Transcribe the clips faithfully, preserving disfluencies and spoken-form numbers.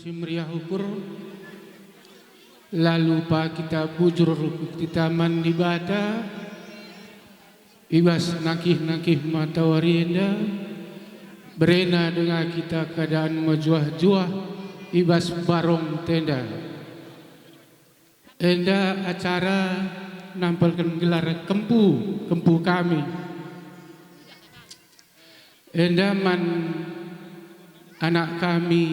Si meriah ukur, lalu pa kita bujur kita man Dibata, i bas nangkih-nangkih matawari enda, berena denga kita keadaan mejuah-juah i bas barong tenda. Enda acara nampelken gelar kempu, kempu kami. Enda man anak kami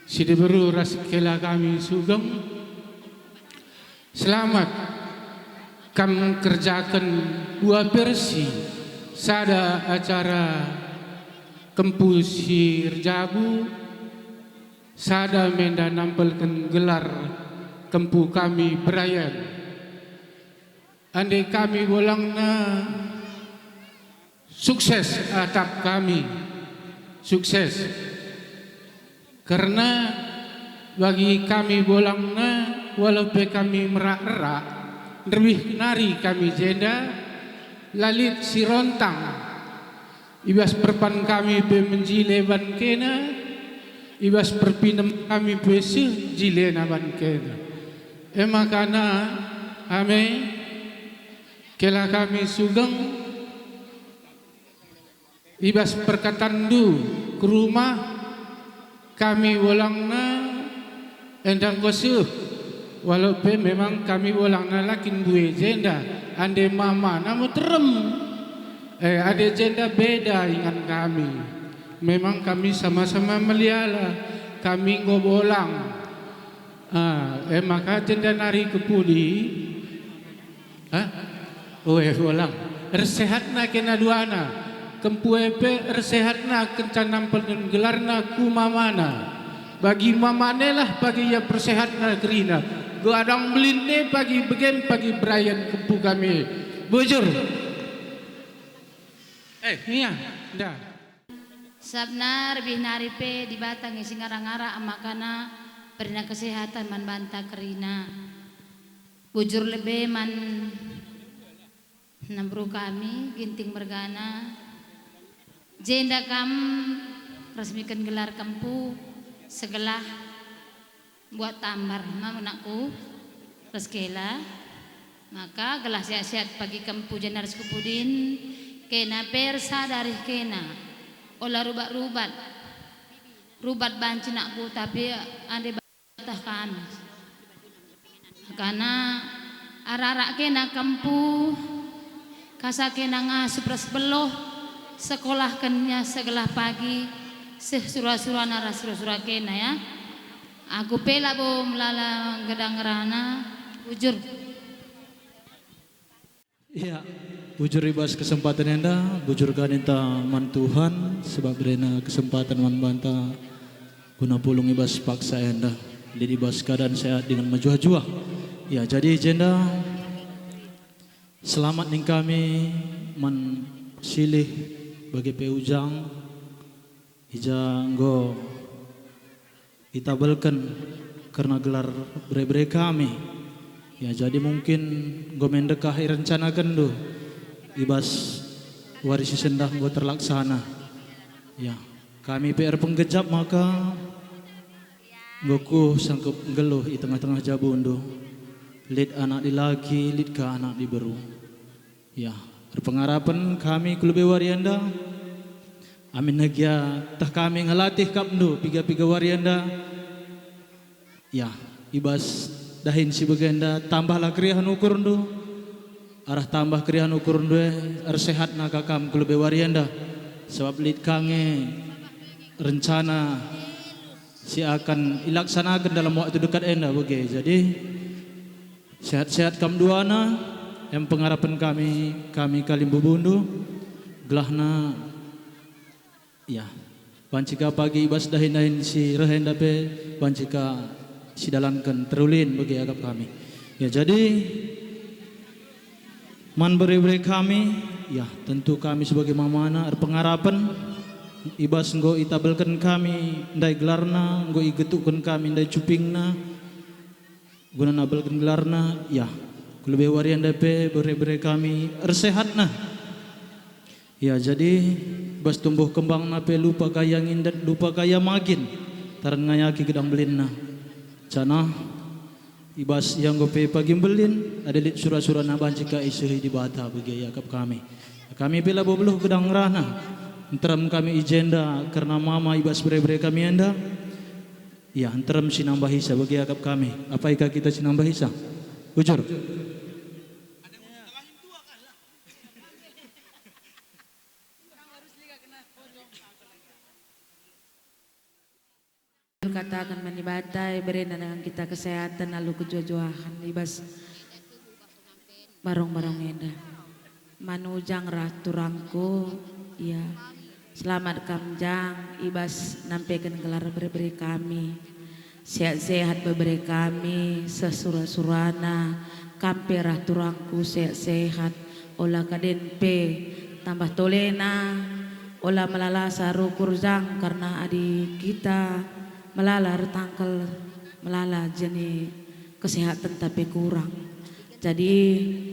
si diberu ras kela kami sugeng. Selamat kam kerjaken dua versi, sada acara kempu si erjabu, sada menda nampelken gelar kempu kami berayan. Ande kami bolangna sukses atap kami, sukses. Kerna bagi kami bolangna, walau pe kami merak-erak, nderbih nari kami jenda, la lit si rontang. I bas perpan kami pe menjile ban kena, i bas perpinem kami pe seh jilena ban kena. E makana, ame, kela kami sugeng, i bas perkatanndu ku rumah, kami bolangna enda enggo seh, walau pe memang kami bolangna la kin mbue jenda, ande mamana meterem, eh, ade jenda beda ingan kami. Memang kami sama-sama meliala, kami enggo bolang. Ah, e maka jenda nari kepudi. Hah? Oe, ulang. Ersehatna kena duana. Kempu e pe ersehatna kenca nampelken gelarna ku mamana. Bagi mamana lah pagi ia persehatna kerina. Gadang belinna pagi begen pagi berayan kempu kami. Bujur. Eh, iya, nda. Sabna rebih nari pe Dibata nge si ngara-ngara amakana berena kesehatan man banta kerina. Bujur lebe man nambru kami, Ginting mergana. Jenda kam resmiken gelar kempu segelah buat tambar, mam anakku, ras kela. Maka gelah sehat-sehat pagi kempu jenda ras kepudin, kena pe ersada arih kena. Ola rubat-rubat. Rubat banci anakku, tapi ande tah kami. Karena arak-arak kena kempu, kasa kena ngasup ras beluh, sekolahkennya segelah pagi, seh sura-surana ras sura-sura kena, ya. Aku pe labo melala gedang ngerana, bujur. Ya, bujur i bas kesempatan enda, bujur ka ninta man Tuhan, sebab berena kesempatan man banta guna pulung i bas paksa enda, lit i bas keadaan sehat dingen mejuah-juah. Ya, jadi jenda selamat ning kami man silih bage pe ujang, i ja enggo itabelken kerna gelar bere-bere kami. Ya, jadi mungkin enggo me ndekah irencanakenndu i bas wari si sendah enggo terlaksana. Ya, kami pe erpenggejap maka enggo kuh sangkep nggeluh i tengah-tengah jabundu. Lit anak dilaki, lit ka anak diberu. Ya, erpengarapen kami ku lebe wari enda. Amin gia tah kami ngelatih kapndu piga-piga wari enda. Ya, i bas dahin si bagenda tambahlah keriahen ukurndu. Arah tambah keriahen ukurndu e, ersehatna ka kam ku lebe wari enda. Sabap lit ka nge rencana si akan ilaksanaken dalam waktu dekat enda bage. Jadi, sehat-sehat kam duana, em pengarapen kami, kami kalimbubundu, gelahna, ya, banci ka pagi i bas dahin-dahin si reh enda pe, banci ka sidalanken terulin bagi akap kami. Ya, jadi, man bere-bere kami, ya, tentu kami sebagai mamana erpengarapen, i bas enggo itabelken kami ndai gelarna, enggo igetukken kami ndai cupingna, guna nabelken gelarna, ya, ku lebe wari enda pe bere-bere kami ersehatna. Ya, jadi bas tumbuh kembangna pe lupa gaya ngindet, lupa gaya magin. Taren ngayaki gedang belinna. Janah i bas ia enggo pe pagi mbelin, adi lit sura-surana banci ka iseh Dibata bage iakap kami. Kami pe labo beluh gedang ngerana. Nterem kami i jenda kerna mama i bas bere-bere kami enda. Ia nterem si nambahisa bage iakap kami. Apai ka kita si nambahisa? Bujur. Kataken man Dibata, iberena dengan kita kesehatan alu kejuah-juahen i bas barong-barong enda. Man Ujang rah turangku, ya. Selamat kam, Jang, i bas nampeken gelar bere-bere kami. Sehat-sehat bebere kami, seh sura-surana, kam pe rah turangku sehat-sehat, ola kaden pe tambah tolena, ola melala sa rukur, Jang, karna adi kita melala ertangkel, melala jeni kesehatenta pe kurang. Jadi,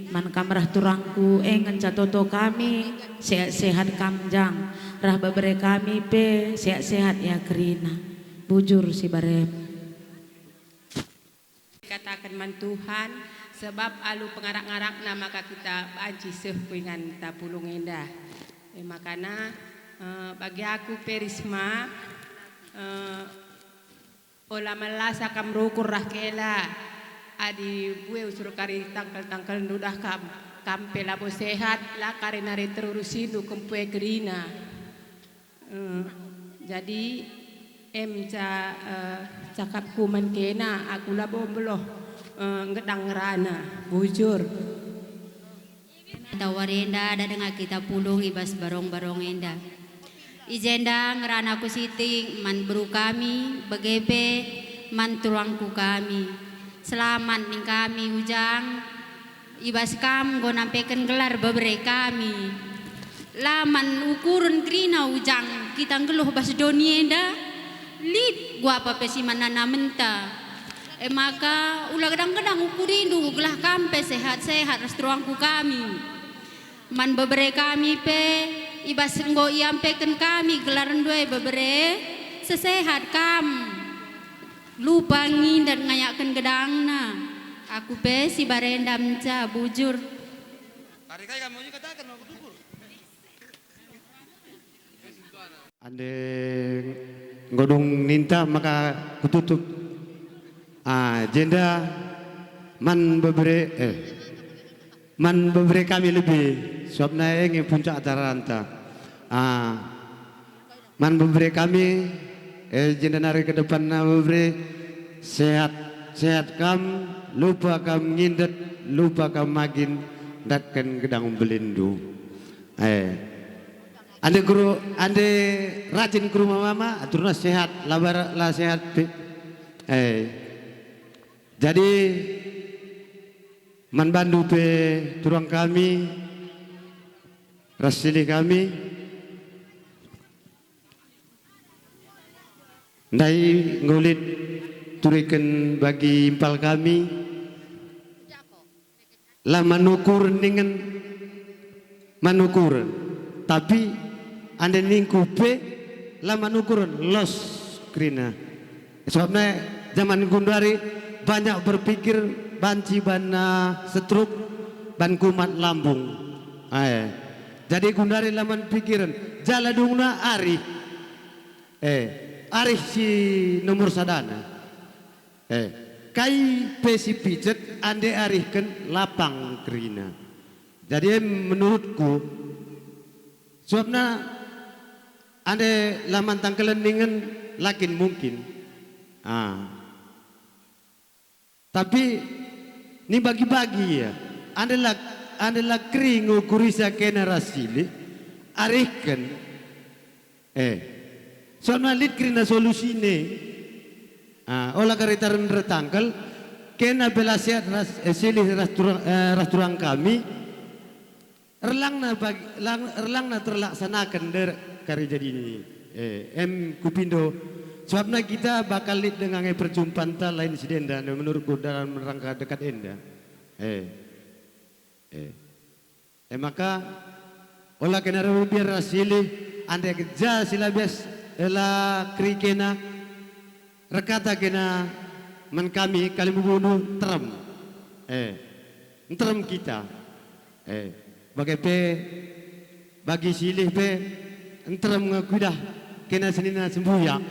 man kam rah turangku e ngenca toto kami, sehat-sehat kam, Jang, rah bebere kami pe sehat-sehat ia kerina. Bujur si barem. Kataken man Tuhan, sebab alu pengarak-ngarakna maka kita banci seh ku ingan tapulung enda. E, makana, eh, bagi aku pe Risma, eh, ola melasa kam rukur rah kela. Adi bue usur kari tangkel-tangkelndu dah kam, kam pe labo sehat, la kari nari terurusindu kempue kerina. Eh, jadi, em ca, eh, cakapku man kena, aku labo mbeloh, eh, ngedang ngerana, bujur. Tawar enda ada denga kita pulung i bas barong-barong enda. I jenda ngerana ku sitik man beru kami, bage pe man turangku kami. Selamat ning kami, Ujang. I bas kam enggo nampeken gelar bebere kami. La man ukuren kerina, Ujang, kita nggeluh bas doni enda, lit guapa pe si man nanamenta. E maka, ula gedang-gedang ukurindu gelah kam pe sehat-sehat ras turangku kami. Man bebere kami pe, i bas enggo iampeken kami gelarndu e bebere, sesehat kam. Lupa ngindat ngayakken gedangna. Aku pe si barenda ngenca bujur. Kari kai kamu kataken aku tukur. Ande enggo dung ninta maka kututup. Ah, jenda man bebere, eh, man bebere kami lebe, sabapna e nge puncak acaranta. Ah, man bebere kami, eh, jenda nari ke depanna bebere, sehat, sehat kam, lupa kam ngindet, lupa kam magin, ndatken gedang belindu. Eh, ande guru, ande rajin ke rumah mama, aturna sehat, la bara-, la sehat pe. Eh, jadi, man bandu pe turang kami, ras silih kami, ndai enggo lit turiken bagi impal kami, la man ukuren ningen man ukuren, tapi ande ningku pe la man ukuren, los kerina. Sabapna jaman genduari banyak berpikir banci ban, ah, setruk, ban kumat lambung. Ae. Jadi genduari la man pikiren, jala dungna arih. Eh, arih si nomor sadana. Eh, kai pe si picet ande arihken lapang kerina. Jadi, em, menurutku, sebabna ande la man tangkelen ningen la kin mungkin. Ah. Tapi nibagi-bagi ia. Ande la, ande la keri ngukurisa kena ras silih, arihken. Eh, soalna lit kerina solusine. Ah, ola kari taren ertangkel, kena pe la sehat ras, eh, silih ras turang, eh, ras turang kami. Erlangna bag-, lang-, erlangna terlaksanaken der kari jadi ini. Eh, em kupindo. Sebabna kita bakal lit denga nge perjumpanta lain si denda, menurutku dalam rangka dekat enda. Eh. Eh. E maka, ola kena reh biar ras silih, ande ja si la bias, eh, la keri kena, Erkata kena man kami kalimbubundu nterem. Eh, nterem kita. Eh, bage pe bagi silih pe nterem nge kuidah kena senina sembuyak.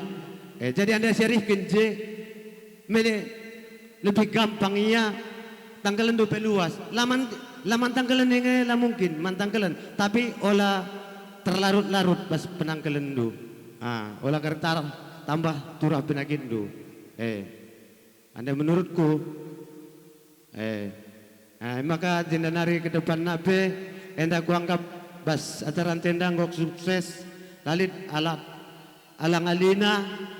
Eh, jadi enda siarihken je mele lebih gampang ia tangkelenndu pe luas. Laman, laman tangkelen nge la mungkin man tangkelen, tapi ola terlarut-larut bas penangkelenndu. Ah, ola kari tarah tambah turah penaginndu. Eh, enda menurutku. Eh, ah, maka jenda nari ke depanna pe enda kuanggap bas acara ntenda enggo sukses, la lit alat alang alina,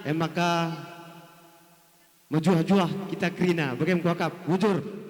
eh, maka mejuah-juah kita kerina, bage me kuakap, bujur.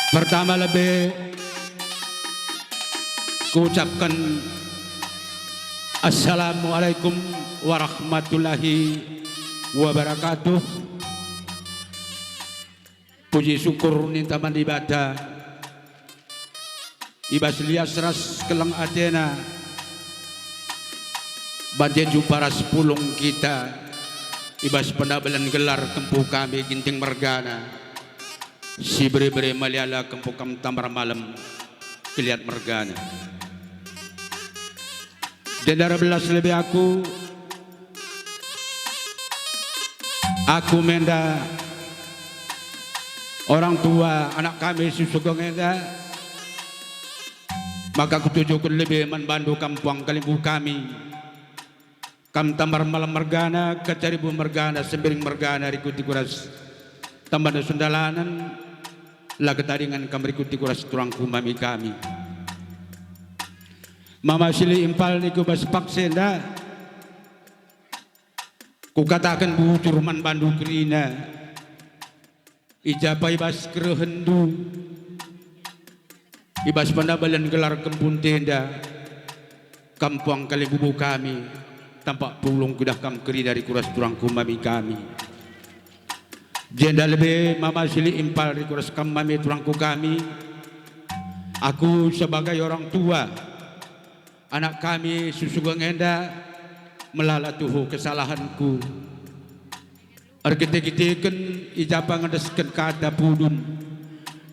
Pertama lebe kuucapken Assalamualaikum warahmatullahi wabarakatuh. Puji syukur ninta man Dibata, i bas lias ras keleng atena, banci jumpa ras pulung kita i bas penabelen gelar kempu kami Ginting mergana, si bere-bere maliala kempu kam tambar malem keliat mergana. Jenda erbelas lebe aku, aku menda orang tua anak kami si sugeng enda, maka kutujuken lebe man bandu kam puang kalimbubu kami. Kam tambar malem mergana, kacaribu mergana, sembiring mergana, rikutiku ras tambana sundalanen, la ketadingen kam rikutiku ras turangku mami kami. Mama Sili Impal niku bas paksa enda, kukataken bujur man bandu kerina, i ja pe i bas kerehenndu, i bas penabelen gelar kempunta enda, kam puang kalimbubu kami, tampak pulung kuidah kam kerina rikutiku ras turangku mami kami. Jenda lebe Mama Sili Impal rikutiku ras kam mami turangku kami, aku sebagai orang tua, anak kami si sugeng enda melala tuhu kesalahenku. Erkite-kiteken i ja pe ngendesken kata pudun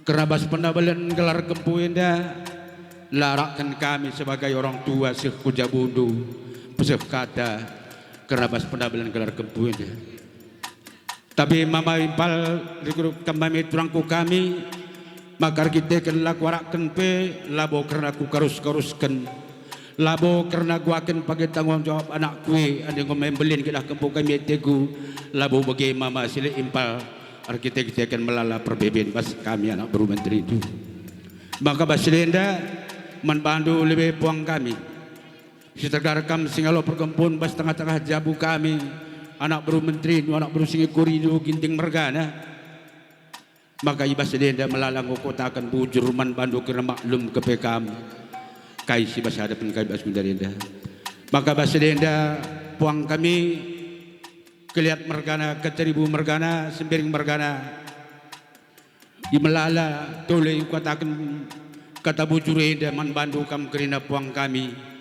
kerna bas penabelen gelar kempu enda, la rakken kami sebagai orang tua seh ku jabundu peseh kata kerna bas penabelen gelar kempu enda. Tapi Mama Impal, rikutiku kam mami turangku kami, maka erkiteken la kuarakken pe, labo kerna kukarus-karusken, labo kerna kuaken page tanggung jawab anakku e, adi enggo mbelin kedah kempu kami ateku, labo bage Mama Sili Impal, erkite-kiteken melala perbeben bas kami anak beru menterindu. Maka bas si enda, man bandu lebe puang kami, si tegar kam si ngalo perkempun bas tengah-tengah jabu kami, anak beru menterindu, anak beru singikurindu Ginting mergana. Maka i bas si enda melala enggo kukataken bujur man bandu kerna maklum kepe kam kai si bas hadepen kami bas gundari enda. Maka bas si enda puang kami, keliat mergana, kacaribu mergana, sembiring mergana, i melala tole kukataken kata bujur enda man bandu kam kerina puang kami.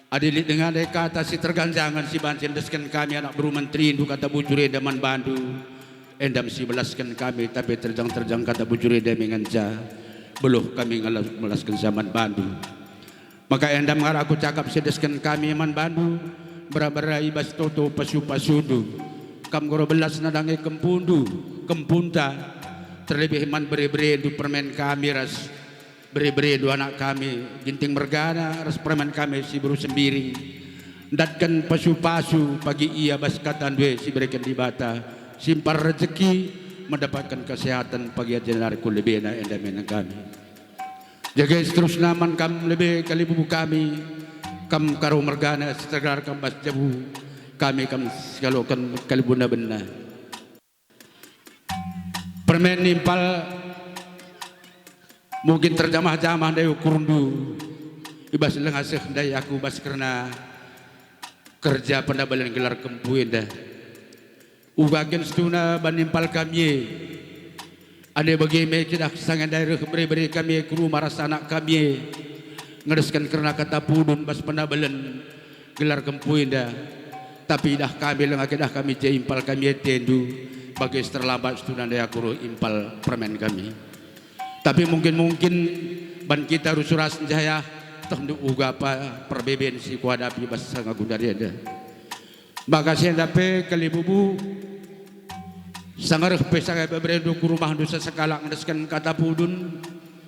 Adi lit denga ndai kata si terganjangen si banci endesken kami anak beru menterindu kata bujur enda man bandu, enda me si belasken kami, tapi terjang-terjang kata bujur enda me ngenca beluh kami ngala-, melaskenca man bandu. Maka enda me arah aku cakap si endesken kami man bandu, bera-bera i bas toto pasu-pasundu. Kam enggo erbelas nandangi kempundu, kempunta, terlebih man bere-berendu permen kami ras bere-berendu anak kami, Ginting mergana ras permen kami si beru sembiring. Ndatken pasu-pasu pagi ia bas katandu e si ibereken Dibata, simpar rejeki, mendapatken kesehatan pagi ia jenari ku lebena enda me nang kami. Jaga seterusna man kam lebe kalimbubu kami, Kam Karo mergana si tergelar kam bas jabu, kami kam sikaloken kalibuna bena. Permen impal mungkin terjamah-jamah ndai ukurndu, i bas langa seh ndai aku bas kerna kerja pendabelen gelar kempu enda. Uga kin situhuna ban impal kami e. Ande bage me kidah sanga ndai reh bere-bere kami e ku rumah ras anak kami e, ngedesken kerna kata pudun bas pendabelen gelar kempu enda. Tapi idah kami langa kidah kami je impal kami e atendu, bage si terlambat situhuna ndai aku reh impal permen kami. Tapi mungkin-mungkin ban kita rusuras njayah tehndu uga apa perbeben si kuhadapi bas sanga gundari enda. Maka si enda pe kalibubu, sanga reh pe sanga beberendu ku rumahndu sekalak ngedesken kata pudun,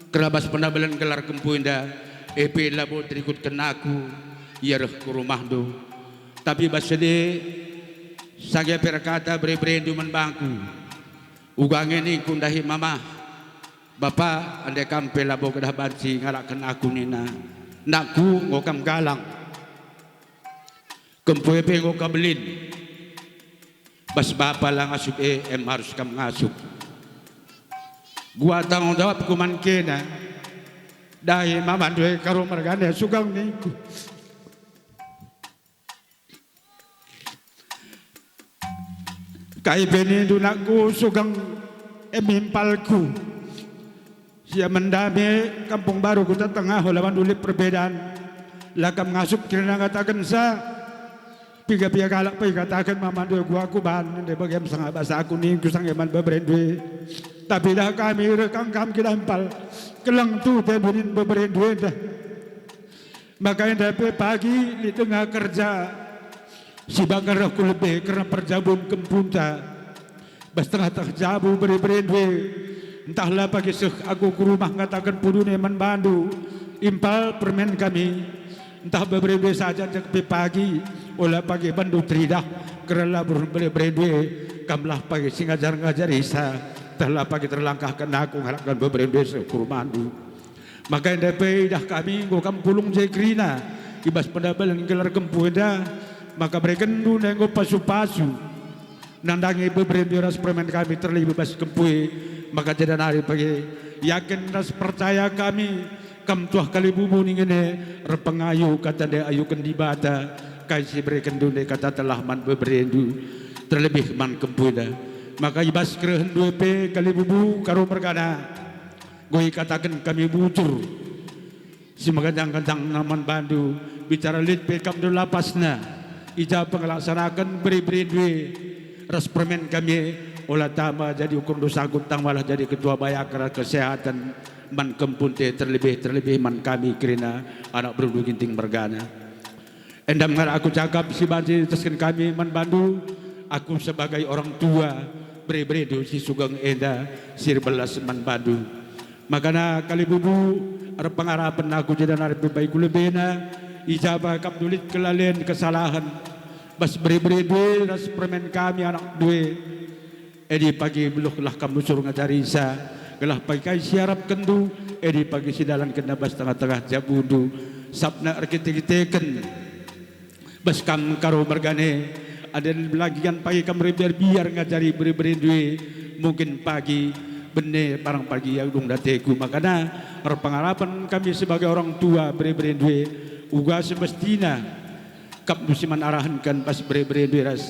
kerna bas pendabelen gelar kempu enda, e pe labo terikutken aku, ia reh ku rumahndu. Tapi bas sede, sanga pe erkata bere-berendu man bangku, uga nge ningku ndahi mamah, "Bapa, ande kam pe labo kedah banci ngalakken aku," nina, "nakku enggo kam galang. Kempu e pe enggo kabelin. Bas bapa la ngasup e, em arus kam ngasup." Gua tanggung jawabku man kena. Dahi mamandu e Karo mergana, sugang ningku. Kai pe nindu nakku, sugang, em impalku. Sia mendame Kampung Baru Kuta Tengah, ola bandu lit perbedaan. La kam ngasup kerina ngatakensa. Piga-piga kalak pe ikataken mamandu e gua kuban, ende bage sanga bas aku ningku sanga man beberendu e. Tapi idah kami reh kangkam kidah impal. Keleng tu pe bunin beberendu enda. Maka enda pe pagi lit denga kerja si bangkal reh ku lebe kerna perjabun kempunta. Bas tengah-tengah jabu bere-berendu e, ntah la pagi seh aku ku rumah ngataken pudun e man bandu, impal permen kami, ntah beberendu e saja, enda pe pagi, ola pagi bandu teridah kerna labur bere-berendu e, kamlah pagi si ngajar-ngajarisa, ntah la pagi terlangkahken aku ngalakken beberendu e seh ku rumahndu. Maka enda pe idah kami enggo kam pulung je kerina i bas pendabelen gelar kempu enda, maka berekenndu ndai enggo pasu-pasu nandangi beberendu e ras permen kami terlebe bas kempu e, maka jenda nari pagi yakin ras percaya kami kam tuah kalibubu ningen e erpengayo kata ndai ayuken Dibata, kai si berekenndu ndai kata telah man beberendu, terlebe man kempu enda. Maka i bas kerehenndu e pe kalibubu Karo mergana, enggo ikataken kami bujur si meganjang-ganjangna man bandu, bicara lit pe kam ndu lapasna, i ja pengelaksanaken bere-berendu e ras permen kami e, ola tama jadi ukurndu sangkut tang malah jadi ketua bayak ras kesehatan man kempunta e, terlebe-terlebe man kami kerina anak berundu Ginting mergana. Enda me ngarap aku cakap si banci ietesken kami man bandu, aku sebagai orang tua, bere-berendu si sugeng enda si erbelas man bandu. Makana kalibubu, erpengarapen aku jenda nari pe baiku lebena, i ja pe kam ndu lit kelalen kesalahen bas bere-berendu e ras permen kami anakndu e. Adi pagi beluhlah kam rusur ngajarisa, gelah pagi kai si iarapkenndu, adi pagi si idalankenna bas tengah-tengah jabundu, sabap erkite-kiteken bas kam Karo mergana e, adi la ngigan pagi kam erbiar-biar ngajari bere-berendu e, mungkin pagi bene barang pagi ia dung ateku. Makana erpengarapen kami sebagai orang tua bere-berendu e, uga semestina kam ndu si man arahenken bas bere-berendu e ras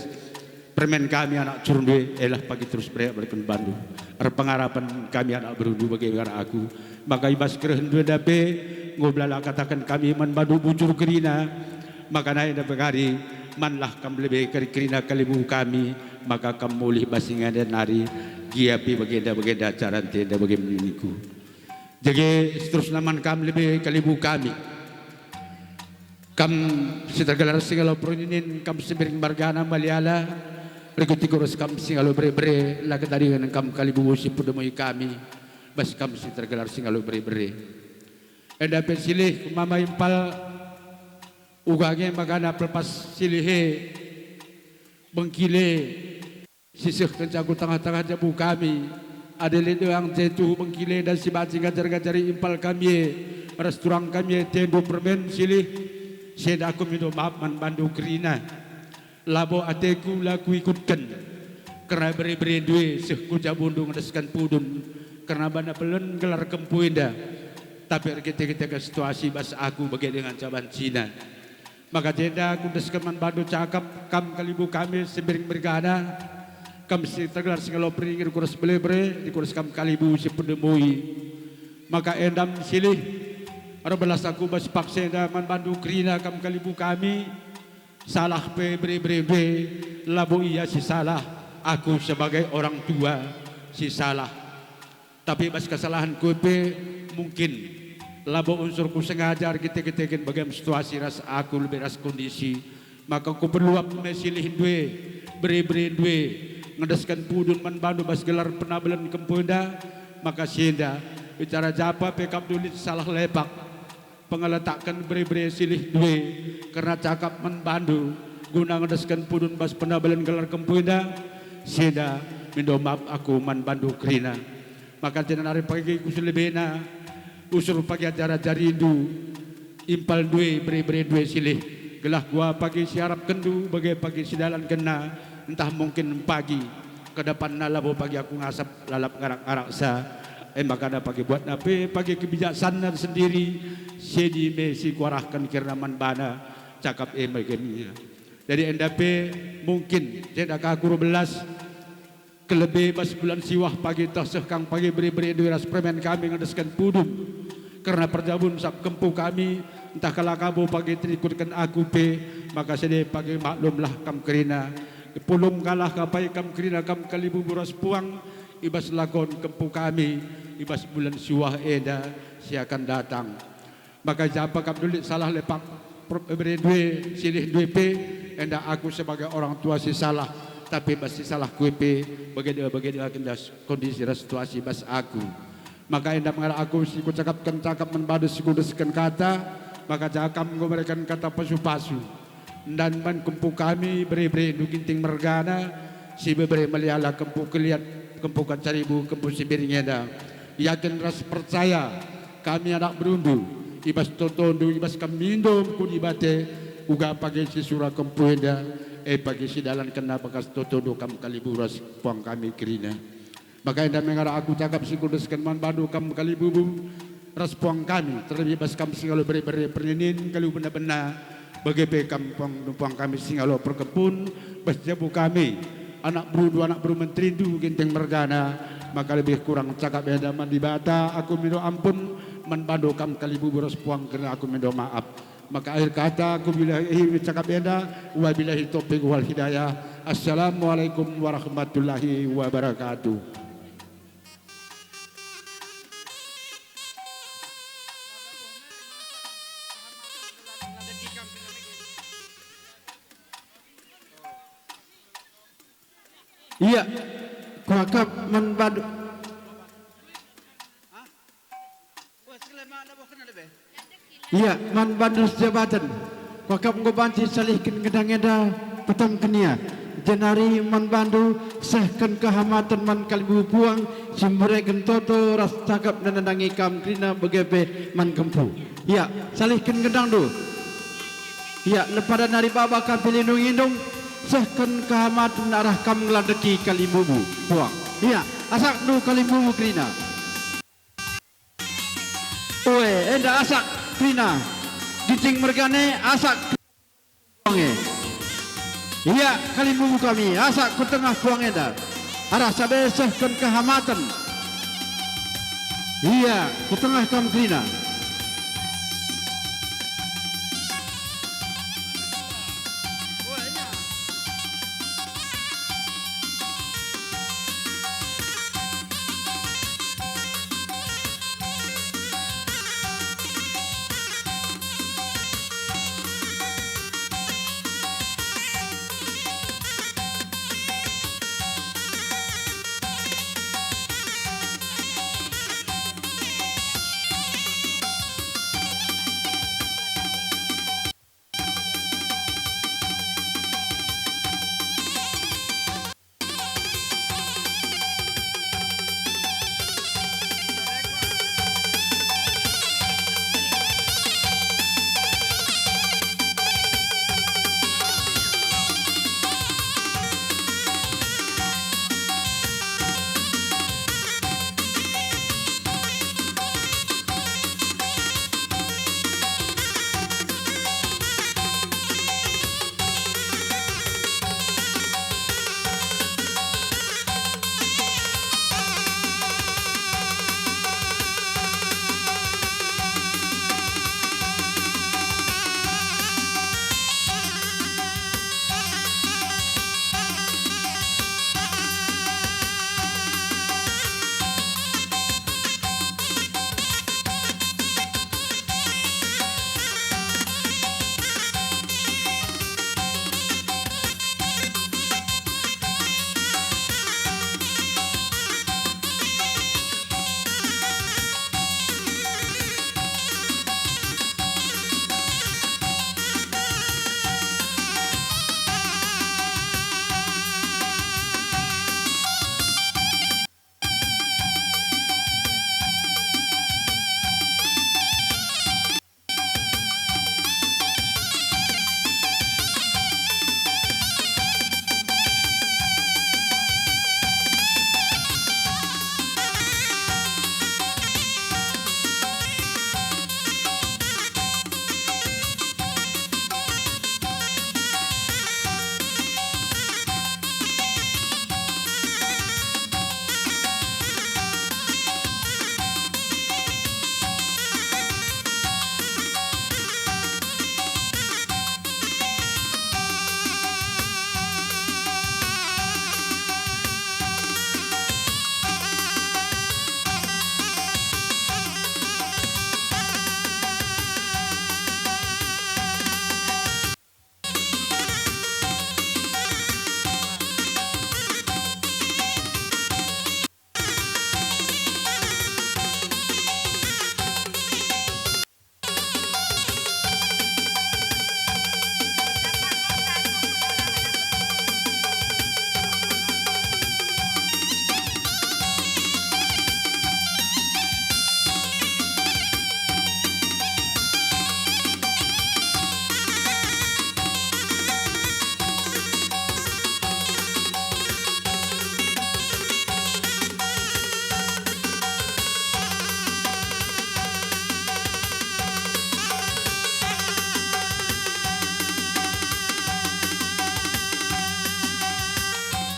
permen kami anak curndu e, elah pagi terus bere-berendu bandu. Erpengarapen kami anak berundu bage ngarap aku. Maka i bas kerehendu enda pe, enggo melala kataken kami man bandu bujur kerina. Maka nai enda pe kari, manlah kam lebe kari kerina kalibubu kami, maka kam mulih bas ingan enda nari, gia pe bagenda-bagenda caranta enda bage niniku. Dage seterusna man kam lebe kalibubu kami. Kam si tergelar Singalo Perninin, kam si Sibiring margana Maliala, rikut-rikut ras kam Singalo Bere-bere, la kedadingen kam kalibubu si pedemoi kami, bas kam si tergelar Singalo Bere-bere. Enda pe silih mama impal, uga nge magana pelepas silih e, bengkile, si seh kenca ku tengah-tengah jabu kami, adi lit deang je tuhu bengkile enda si banci ngajar-ngajari impal kami e, ras turang kami e tendu permen silih, Si enda aku mindo maap man bandu kerina. Labo ateku la kuikutken, kerna bere-berendu e seh ku jabundu ngedesken pudun, kerna bana pelen gelar kempu enda. Tapi erkite-kiteken situasi bas aku bage denga nca bancina. Maka jenda kudesken man bandu cakap kam kalimbubu kami si mbiring mergana, kam si tergelar si ngalo peringir ku ras bere-bere, ku ras kam kalimbubu si pedemui. Maka enda me silih, erbelas aku bas paksa enda man bandu kerina kam kalimbubu kami. Salah pe bere-berendu e, labo ia si salah, aku sebagai orang tua si salah. Tapi bas kesalahanku e pe mungkin labo unsur kusengaja erkite-kiteken bagem situasi ras aku lebe ras kondisi, maka kuperlu ap me silihndu e, bere-berendu e, ngedesken pudun man bandu bas gelar penabelen kempu enda, maka si enda, bicara japa pe kam lit salah lepak. Pengeletakken bere-bere silihndu e kerna cakap man bandu guna ngedesken pudun bas penabelen gelar kempu enda, si enda mindo maap aku man bandu kerina. Maka jenari pagi ku si lebena, usur pagi ajar-ajarindu, impalndu e bere-berendu e silih, gelah kuga pagi si arapkenndu bage pagi si dalankenna, ntah mungkin pagi ke depanna labo pagi aku ngasap lalap ngarak-ngaraksa. E maka enda pagi buatna pe pagi kebijaksanna sendiri, sedi me si kuarahken kerina man bana, cakap e me kemia. Jadi enda pe mungkin jenda ka aku erbelas, kelebe bas bulan Siwah pagi teh seh kang pagi bere-berendu e ras permen kami ngedesken pudun. Kerna perjabun sap kempu kami, ntah kala kabo pagi terikutken aku pe, maka sede pagi maklumlah kam kerina. Pulung kalah kapai kam kerina kam kalimbubu ras puang, i bas lakon kempu kami, i bas bulan Siwah enda si akan datang. Maka japa kam lit salah lepak per-, berendu e, silihndu e pe, enda aku sebagai orang tua si salah, tapi bas si salahku e pe, bage dua, bage dua kendas kondisi ras situasi bas aku. Maka enda me ngarah aku si kucakapken cakap man bandu si kudesken kata, maka ja kam enggo mereken kata pasu-pasu. Ndan man kempu kami bere-berendu Ginting mergana, si bebere meliala kempu keliat, kempu kancaribu, kempu si mbiring enda. Yakin ras percaya kami anak berundu, i bas totondu, i bas kam mindo mengkudi bate, uga pagi si sura kempu enda, e pagi si dalankenna bakas totondu kam kalimbubu ras puang kami kerina. Maka enda me ngarah aku cakap si kudesken man bandu kam kalimbubu ras puang kami, terlebih bas kam si ngalo bere-bere perninin kalimbubu bena-bena, bage pe kam puang-puang kami si ngalo perkempun, bas jabu kami, anak berundu, anak beru menterindu Ginting mergana, maka lebih kurang cakap enda man Dibata aku mindo ampun, man bandu kam kalimbubu ras puang kerina aku mindo maap. Maka akhir kata, kubilahi cakap enda, wabillahi taufiq wal hidayah. Assalamualaikum warahmatullahi wabarakatuh. Iya, kuakap man bandu. Iya, man bandu sejabaten. Kuakap enggo banci salihken gendang enda, petamken ia. Jenari man bandu sehken kehamaten man kalimbubu puang si mbereken toto ras cakap nandangi kam kerina bage pe man kempu. Iya, salihken gendangndu. Iya, lepada nari baba kam pe lindung-indung, sehken kehamaten arah kam ngelandeki kalimbubu puang. Iya, asakndu kalimbubu kerina. Ue, enda asak kerina. Ginting mergane asak puang e. Ia kalimbubu kami, asak ku tengah puang enda. Arah sabe sehken kehamaten. Ia ku tengah kam kerina.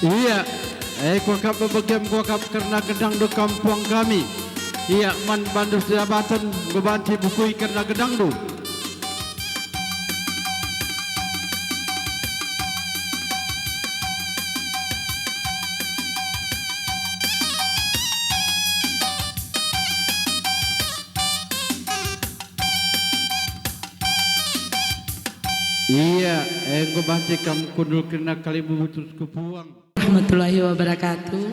Ia, e, kuakap bebegem kuakap kerna gedangndu kam puang kami. Ia, man bandu sejabaten, enggo banci bukui kerna gedangndu. Ia, enggo banci kam kundul kerina kalimbubu terus ku puang. Warahmatullahi wabarakatuh.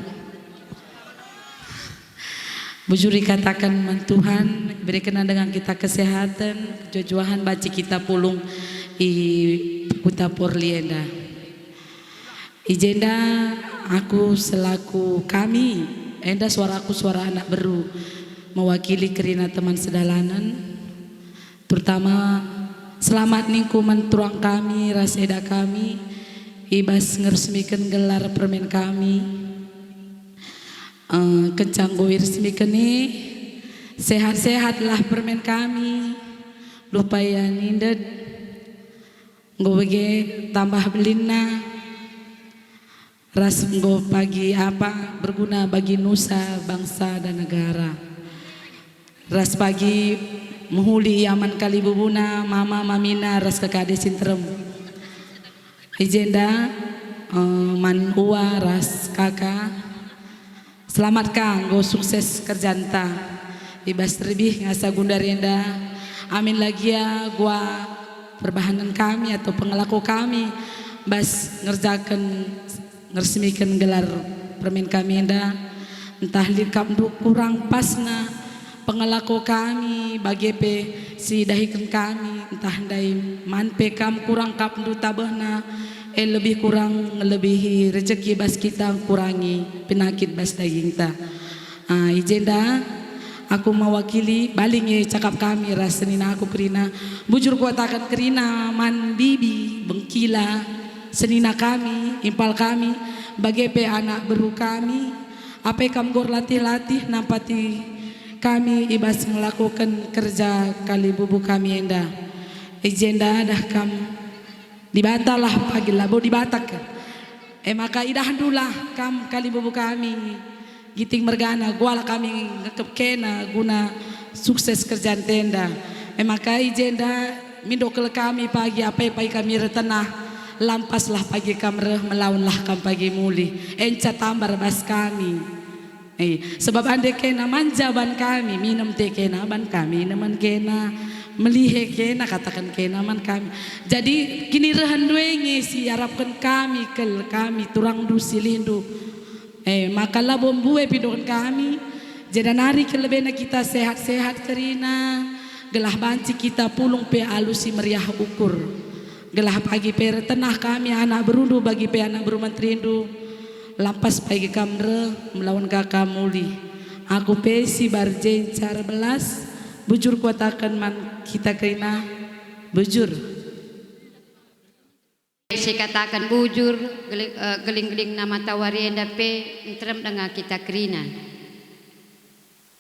Bujur ikataken man Tuhan, iberikenNa denga kita kesehatan, kejuah-juahan banci kita pulung i kuta Porli enda. I jenda aku selaku kami, enda suaraku suara anak beru, mewakili kerina teman sedalanen, terutama selamat ningku man turang kami ras eda kami i bas ngeresmiken gelar permen kami. Eh, kenca enggo iresmiken e, sehat-sehatlah permen kami, lupa ia nindet, enggo bage tambah belinna, ras enggo pagi apa berguna bagi nusa, bangsa, dan negara. Ras pagi mehuli ia man kalibubuna, mama, mamina, ras kekade si nterem. I jenda, eh, man ua ras kaka, selamat ka enggo sukses kerjanta. I bas terbih ngasa gundar enda, amin lagia gua perbahanen kami atau pengelako kami bas ngerjaken ngeresmiken gelar permen kami enda, ntah lit kap ndu kurang pasna pengelako kami, bage pe si dahiken kami, ntah ndai man pe kam kurang kap ndu tabehna, e lebih kurang ngelebihi rejeki bas kita, kurangi penakit bas dagingta. Ah, i jenda aku mewakili, bali nge cakap kami ras senina aku kerina. Bujur kuataken kerina man bibi, bengkila, senina kami, impal kami, bage pe anak beru kami. Apai kam gor latih-latih nampati kami i bas ngelakoken kerja kalibubu kami enda. I jenda dah kam Dibatalah pagi labo Dibata ke. E maka idahndulah kam kalibubu kami, Ginting mergana, guala kami ngekep kena guna sukses kerjanta enda. E maka i jenda mindo kal kami pagi, apai pagi kami ertenah, lampaslah pagi kam reh, melaunlah kam pagi mulih. Enca tambar bas kami. Eh, sebab ande kena manja ban kami, minem te kena ban kami, nemen kena, melihe kena, kataken kena man kami. Jadi, kinirehen ndu e nge si iarapken kami, kel kami, turangndu, silihndu. Eh, maka labo mbue pindoken kami, jenda nari kel lebena kita sehat-sehat kerina, gelah banci kita pulung pe alu si meriah ukur. Gelah pagi pe ertenah kami anak berundu, bagi pe anak beru menterindu, lampas pagi kam reh, melaun ka kam mulih. Aku pe si barjencar belas, bujur kuataken man kita kerina, bujur. Sikataken bujur, geli-, eh, geling-gelingna matawari enda pe nterem denga kita kerina.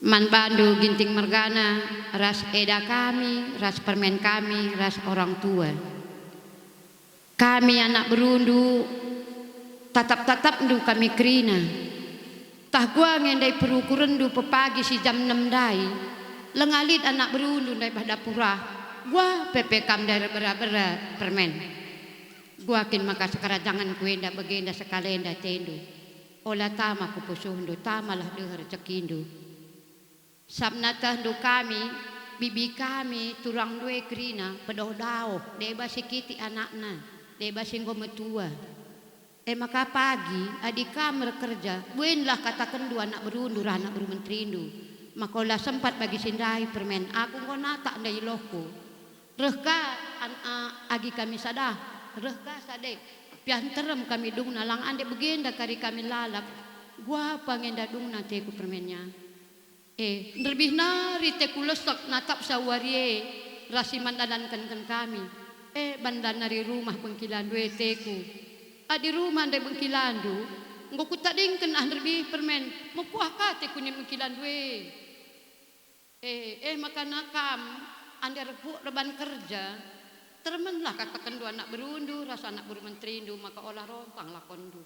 Man bandu Ginting mergana, ras eda kami, ras permen kami, ras orang tua. Kami anak berundu, tatap-tatapndu kami kerina. Tah gua nge ndai perukurenndu pepagi si jam enem ndai, lenga lit anak berundu ndai bah dapur ah. Gua pe pe kam ndai erbera-bera permen. Gua kin maka sekerajangenku enda bagenda sekalenda atendu. Ola tama ku pusuhndu, tamalah deher rejekindu. Sabap tehndu kami, bibi kami, turangndu e kerina, pedoh daoh, deba si kitik anakna, deba si enggo metua. E maka pagi, adi kam erkerja, buenlah katakenndu anak berundu ras anak beru menterindu, maka ola sempat bagi si ndai permen, aku enggo natak ndai ilohku. Reh ka an-, a-, agi kami sada, reh ka sada, piah nterem kami dungna, lang ande bagenda kari kami lalap. Guapa nge enda dungna ateku permennya. Eh, nderbih nari ateku lesek natapsa wari e ras si man dalankenken kami. Eh, bandan nari rumah bengkilandu e ateku. Adi rumah ndai bengkilandu, enggo kutadingken ah nderbih permen, mekuah ka ateku nina bengkilandu e. Eh, eh, maka na kam, ande erpuk reban kerja, teremenlah katakenndu anak berundu ras anak beru menterindu, maka ola rompang lakonndu.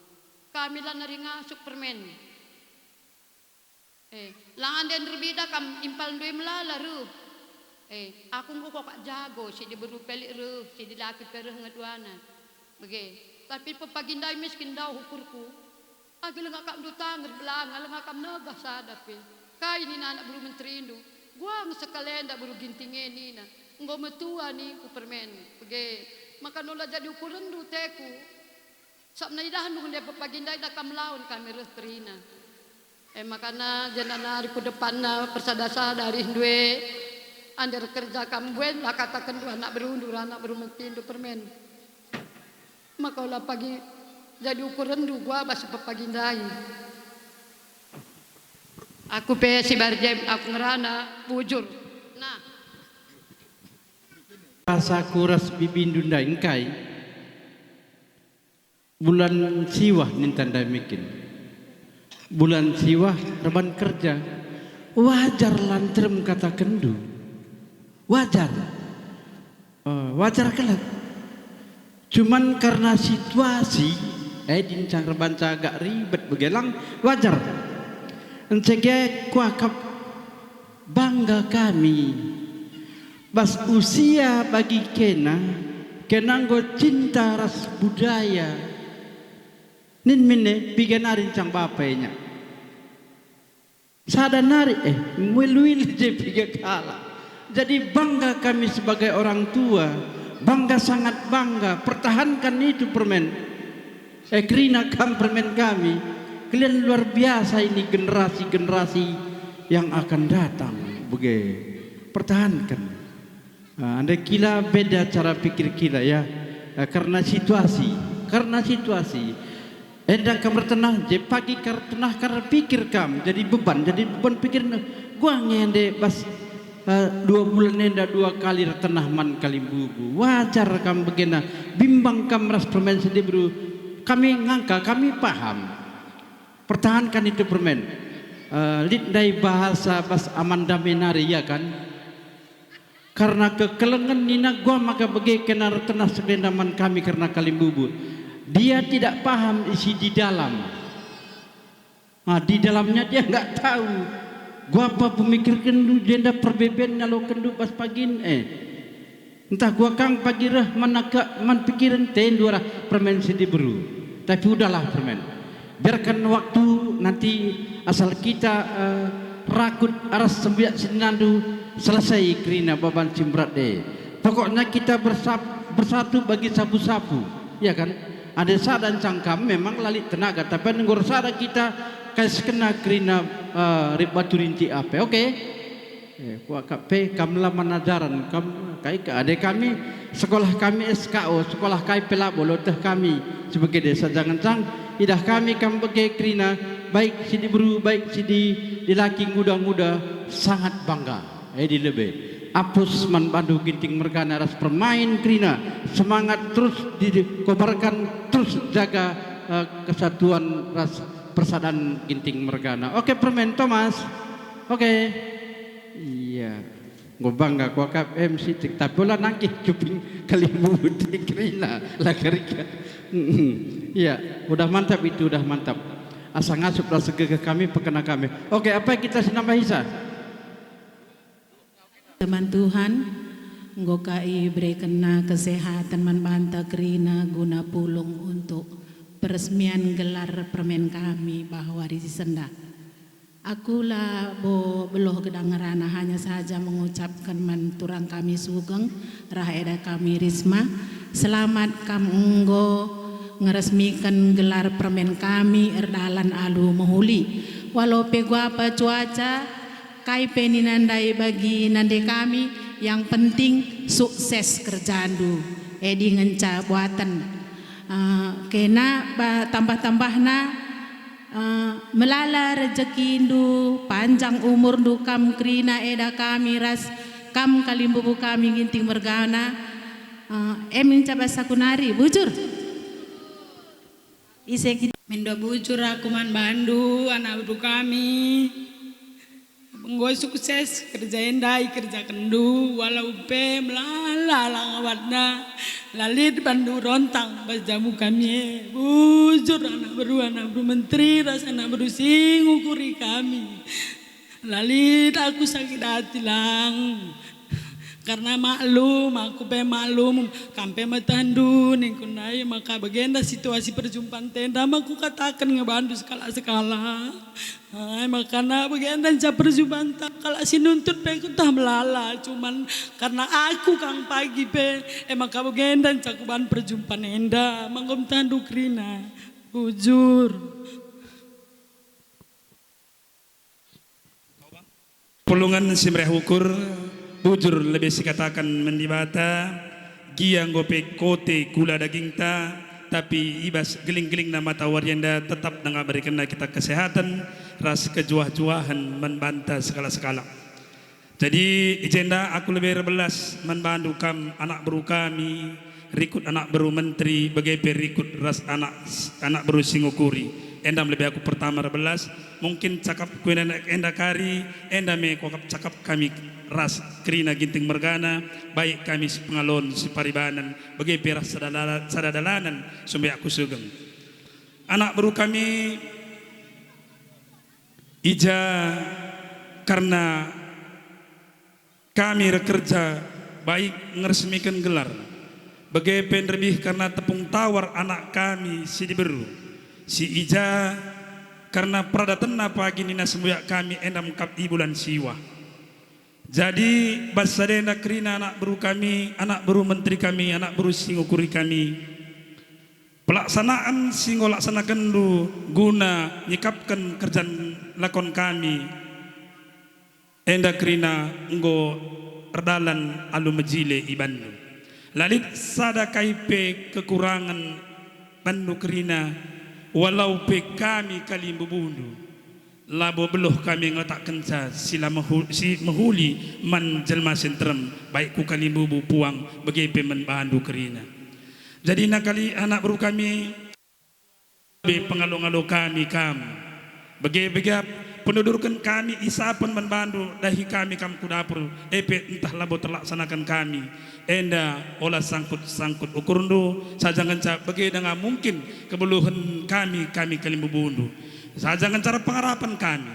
Kami la nari ngasup permen. Eh, lang ande nderbida kam impal ndue melala reh. Eh, aku enggo kok jago, si diberu pelik reh, si dilaki pe reh ngeduana. Bage, tapi pepagi ndai miskin ndauh ukurku. Agi langa kam ndu tanger belanga, langa kam negah sada pe. Kai nina anak beru menterindu? Guang sekalenda beru Ginting e nina. Enggo metua ningku permen. Bage, maka nola jadi ukurenndu teku. Sabap idahndu ende pepagi ndai da kam lawan kami reh kerina. E makana jenda nari ku depanna persada-sada arihndu e, ande erkerja kam mbuen la katakenndu anak berundu, anak beru mentindu permen. Maka ola pagi jadi ukurenndu gua bas pepagi ndai. Aku pe si Barjem, aku ngerana bujur. Nah. Rasaku ras bibindu ndai engkai? Bulan siwah ninta ndai mekin. Bulan siwah reban kerja. Wajar la nterem katakenndu. Wajar. Eh, wajar kal. Cuman karena situasi, eh, dincang rebanca agak ribet begelang, wajar. Encege kuakap bangga kami. Bas usia bagi kena, kena enggo cinta ras budaya. Nin mine piga nari ncang bapa enya. Sada nari, eh, muil-uil je piga kalak. Jadi bangga kami sebagai orang tua, bangga, sangat bangga, pertahankan itu permen. Eh, kerina kam permen kami. Kalian luar biasa ini generasi-generasi yang akan datang. Bage, pertahankan. Ah, ande kila beda cara pikir kila, ya. Ah, karena situasi, karena situasi. Enda kam ertenah, je pagi kam ertenah, kam erpikir kam, jadi beban, jadi beban pikir. Gua nge ende bas, ah, dua bulan enda dua kali ertenah man kalimbubu. Wajar kam begena, bimbang kam ras permen si diberu. Kami ngangka, kami paham. Pertahankan itu permen. Eh, lit ndai bahasa bas amandamen nari, ya kan? Karena kekelengen nina gua maka bage kena ertenah sekalenda man kami kerna kalimbubu. Dia tidak paham isi di dalam. Ah, di dalamnya dia nggak tahu. Gua apa pemikirkenndu jenda perbeben nalokenndu bas pagin, eh. Ntah gua kang pagi reh man aka-, man pikiren tendu arah permen si diberu. Tapi udahlah permen. Biarkan waktu nanti asal kita, eh, rakut aras sembiak sininandu selesai kerina baban si mberat e. Pokoknya kita bersap-, bersatu bagi sapu-sapu, ya kan? Ada sada ncang kam memang la lit tenaga, tapi enggo ersada kita kai sekena kerina, eh, rip batu rinti ape. Oke? Eh, kuakap pe kam la man ajaran, kam kai ka ade kami, sekolah kami S K O, sekolah kai pe labo loteh kami sebagai desa jangencang, idah kami kam bage kerina, baik si diberu, baik si di, dilaki nguda-nguda, sangat bangga. Eh, di lebe. Apus man bandu Ginting mergana ras permain kerina, semangat terus dikobarkan, terus jaga, eh, kesatuan ras persadan Ginting mergana. Oke, permen Thomas. Oke. Iya. Enggo bangga kuakap M C, tapi ola nangkih cuping kalimbubu kerina, la kerina. Iya, udah mantap itu, udah mantap. Asa ngasup ras gegeh kami, pekena kami. Oke, apa kita sinambahisa? Teman Tuhan, enggo ka iberekenna kesehatan man banta kerina guna pulung untuk peresmian gelar permen kami bahwa ri si sendah. Aku labo beluh gedang ngerana, hanya saja mengucapkan man turang kami Sugeng, rah eda kami Risma. Selamat kam enggo ngeresmiken gelar permen kami erdalan alu mehuli. Walau pe guapa cuaca, kai pe nina ndai bagi nande kami, yang penting sukses kerjandu. Edi ngenca buaten. Eh, kena ba-, tambah-tambahna, eh, melala rejekindu, panjang umurndu kam kerina eda kami ras kam kalimbubu kami Ginting mergana. Eh, em ngenca bas aku nari, bujur. Ise kita mendo bujur aku man bandu, anakndu kami. Enggo sukses kerja enda ikerjakenndu, walau pe melala langa watna, la lit bandu rontang bas jamu kami e. Bujur anak beru, anak beru menteri ras anak beru si ngukuri kami. La lit aku sakit ati lang. Karena maklum, aku pe maklum, kam pe metehndu ningku ndai, maka bagenda situasi perjumpanta enda, maka kukataken nge bandu sekalak-sekalak. Ai, makana bagenda nca perjumpanta, kalak si nuntut pe kueteh melala, cuman karena aku kang pagi pe, e maka bagenda nca kuban perjumpan enda, ma enggo metehndu kerina. Bujur. Pulungen si meriah ukur, bujur lebe sikataken man Dibata, gia enggo pe kote kula dagingta, tapi i bas geling-gelingna matawari enda tetap denga berikenna kita kesehatan ras kejuah-juahen man banta sekalak-sekalak. Jadi, i jenda aku lebe erbelas man bandu kam anak beru kami, rikut anak beru menteri, bage pe rikut ras anak, anak beru si ngukuri. Enda me lebe aku pertama erbelas, mungkin cakapku enda, enda kari, enda me kuakap cakap kami ras kerina Ginting mergana, baik kami sepengalon, separibanan, bage pe ras sada dala-, sada dalanen, sumbayakku sugeng. Anak beru kami, i ja kerna kami erkerja baik ngeresmiken gelar, bage pe nderbih kerna tepung tawar anak kami si diberu, si i ja kerna peradatenna pagi nina sembuyak kami enda mekap i bulan Siwah. Jadi, bas sada enda kerina anak beru kami, anak beru menteri kami, anak beru si ngukuri kami, pelaksanaen si enggo laksanakenndu guna nyikapken kerjan lakon kami enda kerina enggo erdalan alu mejile ibanndu. La lit sada kai pe kekurangen banndu kerina, walau pe kami kalimbubundu. Labo beluh kami ngeletakkenca si la mehu-, si mehuli man jelma si nterem, baik ku kalimbubu puang, bage pe man bandu kerina. Jadi nakali anak beru kami, be pengalo-ngalo kami kam. Bage-bage penudurken kami isapen man bandu, dahi kami kam ku dapur, e pe ntah labo terlaksanaken kami. Enda ola sangkut-sangkut ukurndu, saja ngenca bage denga mungkin kebeluhen kami, kami kalimbubundu. Saja ngenca pengarapen kami.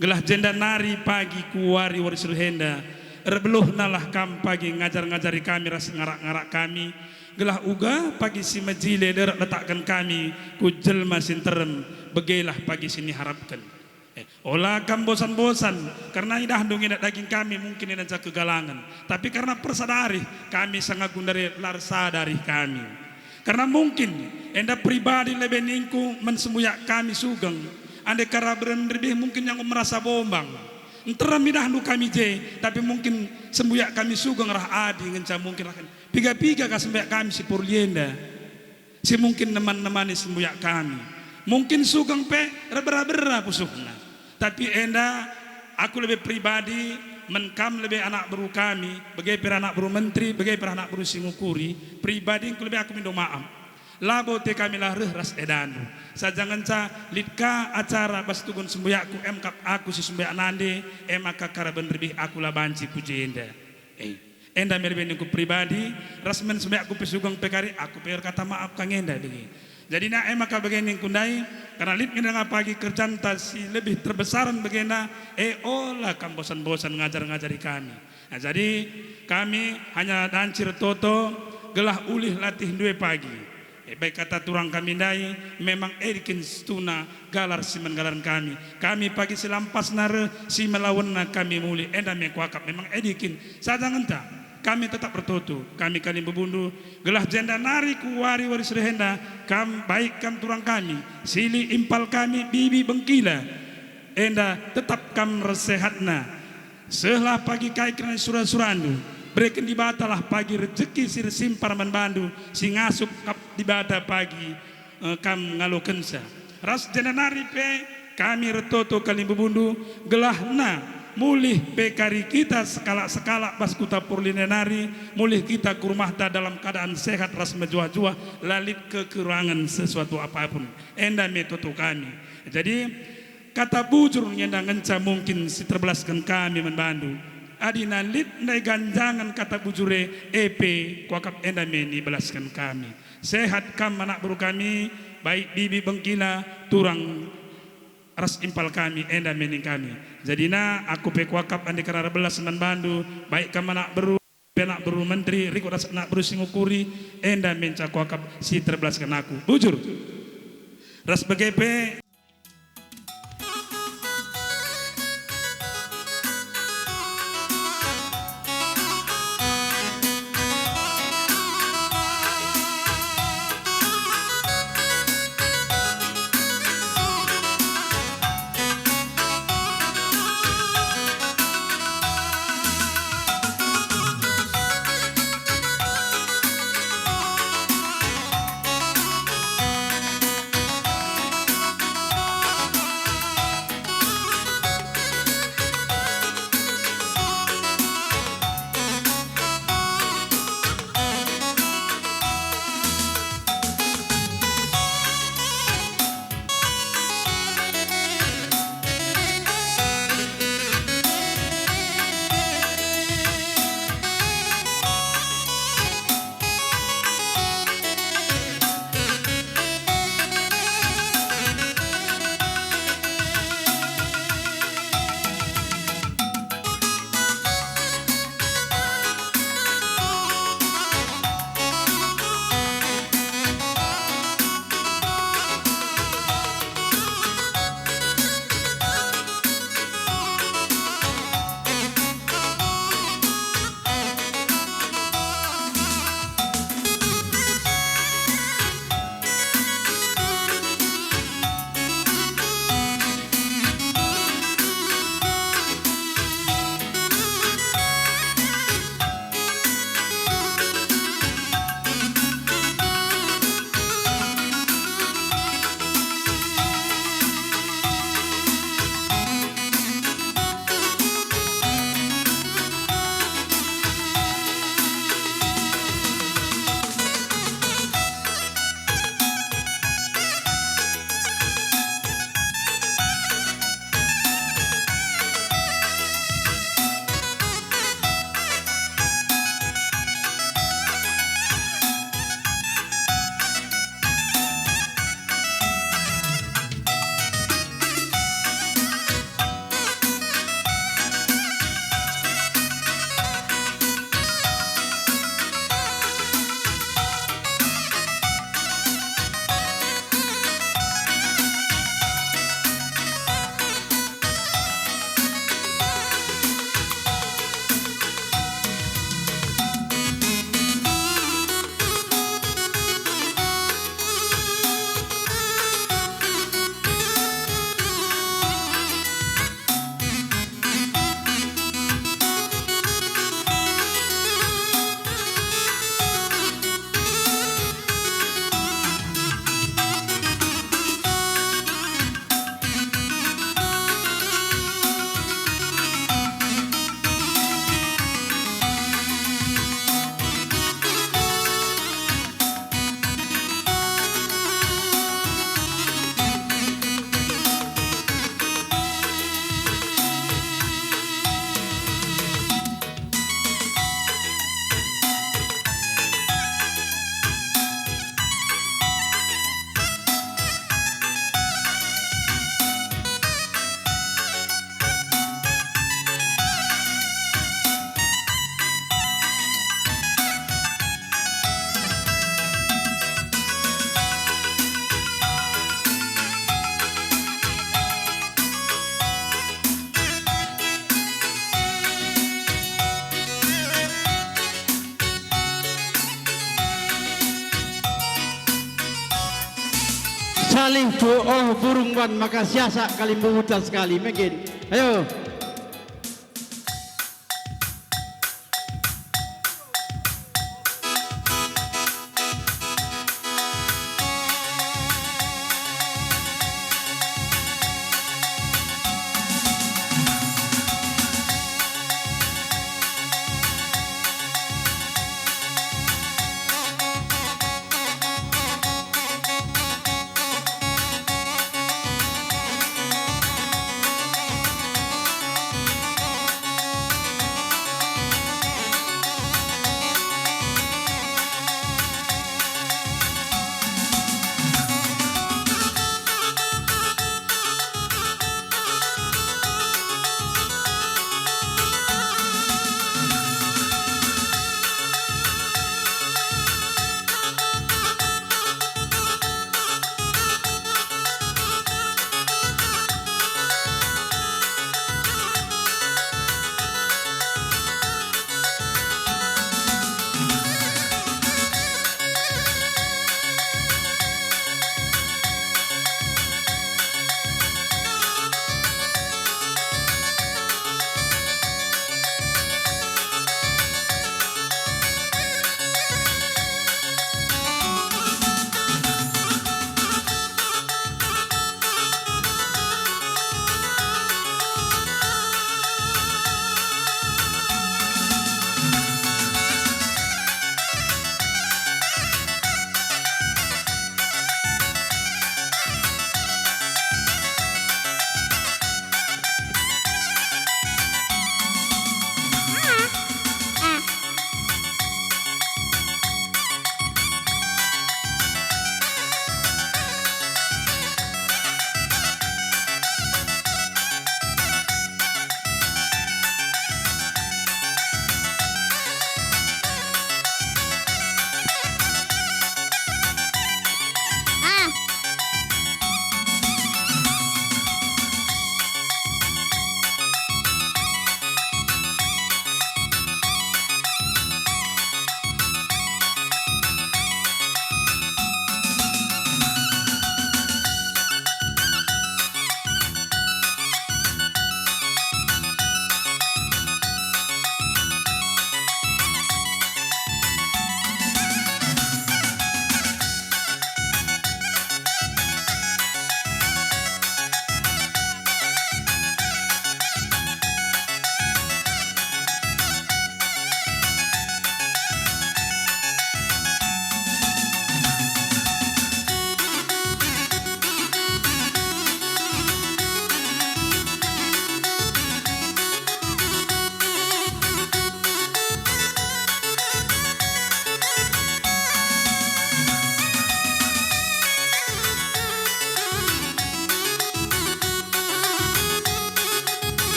Gelah jenda nari pagi ku wari-wari si reh enda, erbeluhnalah kam pagi ngajar-ngajari kami ras ngarak-ngarak kami, gelah uga pagi si mejile derek letakken kami ku jelma si nterem, begelah pagi si niharapken. Eh, ola kam bosan-bosan, kerna idahndu nginak daging kami mungkin ngenca kegalangen, tapi kerna persadari kami sanga gundari la ersada arih kami. Kerna mungkin enda pribadi lebe ningku man sembuyak kami sugeng, ande kara beren nderbih mungkin enggo merasa bombang. Nterem idahndu kami je, tapi mungkin sembuyak kami sugeng rah adi ngenca mungkin rah piga-piga ka sembuyak kami si peruli enda, si mungkin neman-nemani sembuyak kami. Mungkin sugeng pe erbera-bera pusuhna. Tapi enda, aku lebe pribadi, man kam lebe anak beru kami, bage pe anak beru menteri, bage pe anak beru si ngukuri, pribadi engku lebe aku mindo maaf. Labo te kami la reh ras edandu. Saja ngenca lit ka acara bas tugun sembuyakku, em kap aku si sembuyak nande, e maka karaben rebih aku la banci ku jenda. Eh, enda me lebe ningku pribadi, ras man sembuyakku pe sugeng pe kari, aku pe erkata maaf ka ngenda bage. Jadi na e maka bage ningku ndai, karna lit nge denga pagi kerjanta si lebih terbesaren bagenda, e ola kam bosan-bosan ngajar-ngajari kami. Nah, jadi kami hanya danci ertoto gelah ulih latih ndue pagi. E, baik kata turang kami ndai memang e kin situhuna galar si man galaren kami. Kami pagi si lampasna reh, si melawenna kami mulih, enda me kuakap memang e kin. Saja ngenta, kami tetap ertoto, kami kalimbubu ndai, gelah jenda nari ku wari-wari si reh enda, kam, baik kam turang kami, sili impal kami, bibi bengkila, enda tetap kam ersehatna. Sehlah pagi kai kerna sura-surandu, bereken Dibatalah pagi rejeki si ersimpar man bandu, si ngasup kap Dibata pagi, eh, kam ngalokenca. Ras jenda nari pe kami ertoto kalimbubu ndai, gelahna mulih pe kari kita sekalak-sekalak bas kuta Purlin nari, mulih kita ku rumahta dalam keadaan sehat ras mejuah-juah, la lit kekurangen sesuatu apapun. Enda me toto kami. Jadi, Kata bujur nge enda ngenca mungkin si terbelasken kami man bandu. Adi na lit ndai ganjangen kata bujur e, e pe kuakap enda me nibelasken kami. Sehat kam anak beru kami, baik bibi bengkila, turang ras impal kami, enda me ning kami. Jadina aku pe kuakap adi kerna erbelas man bandu, baik kam anak beru, pe anak beru menteri, rikut ras anak beru singukuri, enda me nca kuakap si terbelasken aku. Bujur. Ras bage pe. Salih, oh, burung wan maka siasak kalimbubu sekali, mungkin. Ayo.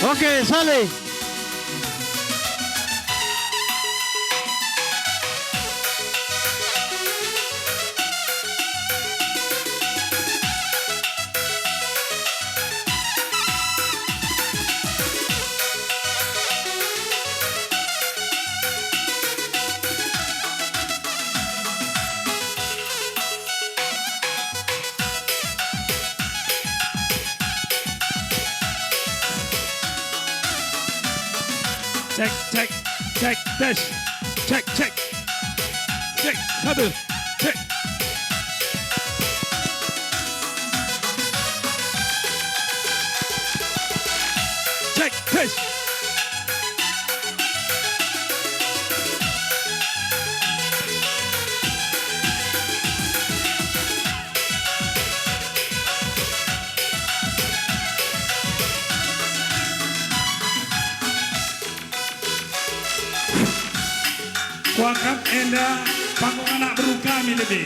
Oke, Saleh. Cek, cek, cek, tes. Cek, cek. Cek, satu. Cek. Cek, tes. Kuakap enda panggung anak beru kami lebe.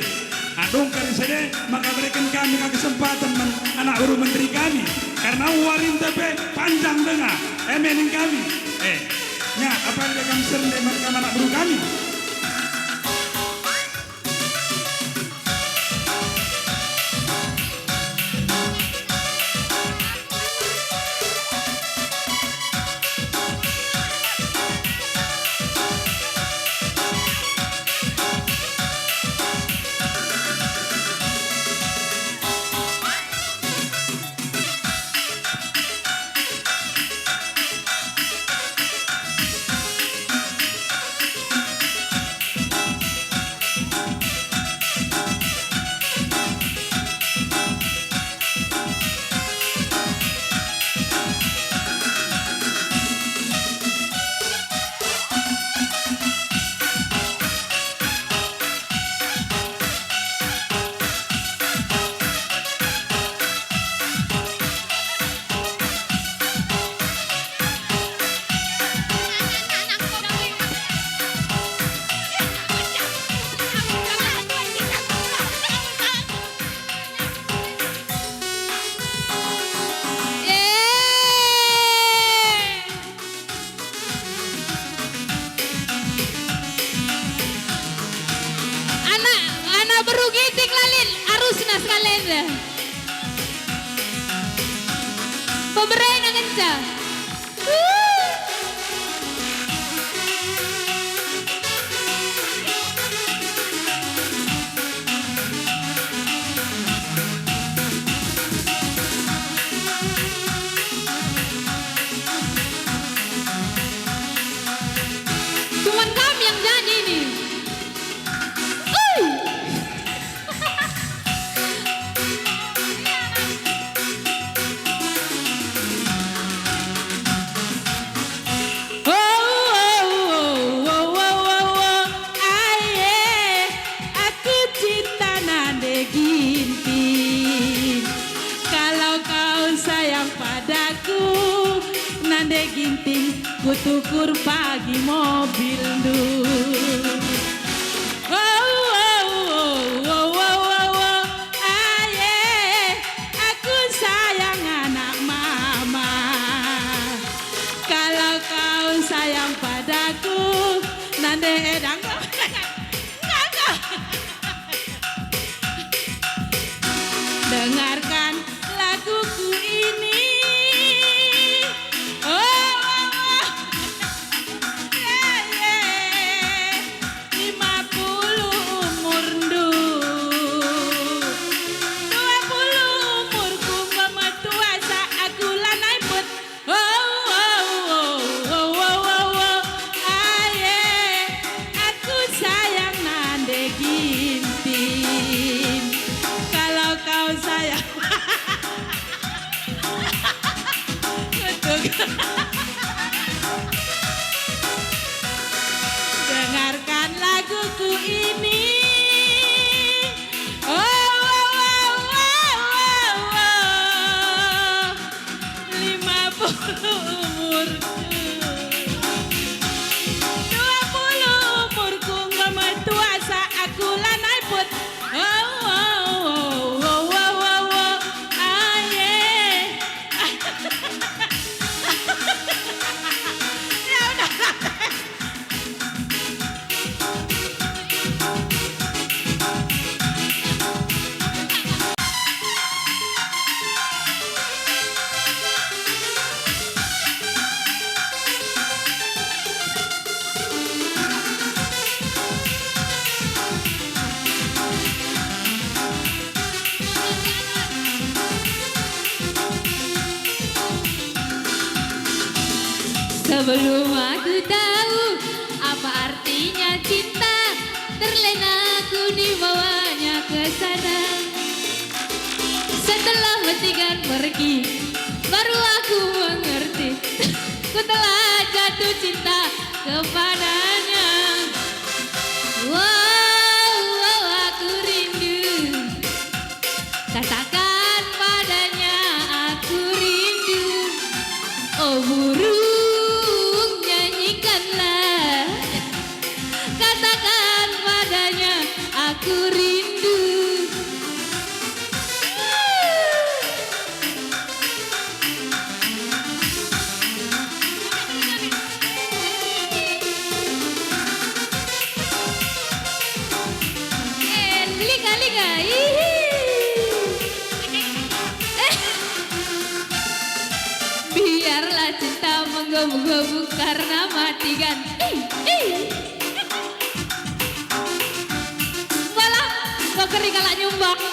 Adong kari sede maka bereken kami ka kesempatan man anak beru menteri kami. Karena warinta pe panjang denga, e me ning kami. Eh, nya apa ada kam sernde man kam anak beru kami? Anak, anak beru Ginting la lit arusna sekalenda. Pemberena ngenca. Cuman kami yang nyanyi ini. Ui. Oh, oh, oh, oh, oh, oh, oh, aye, aku cinta nande Ginting. Kalau kau sayang padaku, nande Ginting, kutukur pagi mobilndu. Oh, oh, oh, oh, oh, oh, oh, aye, aku sayang anak mama. Kalau kau sayang padaku, nande edang. Dengarkan laguku ini. Oh, oh, oh. Yeah, yeah. Lima puluh umurndu, dua puluh umurku, enggo metua sa aku lanai pet. Oh, oh, oh, oh, oh, oh, oh, aye, aku sayang nande Ginting. Kalau kau sayang, kutuk. Dengarkan laguku ini. Oh, oh, oh, oh, oh, oh. Lima puluh umurku, dua puluh umurku, enggo metua sa aku lanai pet. Oh, oh, oh, oh, oh, oh, oh. Sebelum aku tahu apa artinya cinta, terlena aku dibawanya ke sana. Setelah bertiga pergi, baru aku mengerti. Ku telah jatuh cinta kepadanya. Wow, wow, aku rindu. Katakan padanya aku rindu. Oh burung, nyanyikanlah. Katakan padanya aku rindu. Eh, lika, lika, ihi. Eh. Biarlah cinta menggebu-gebu karena mati kan. Ih, ih. Walah, kok keri kalak nyumbang.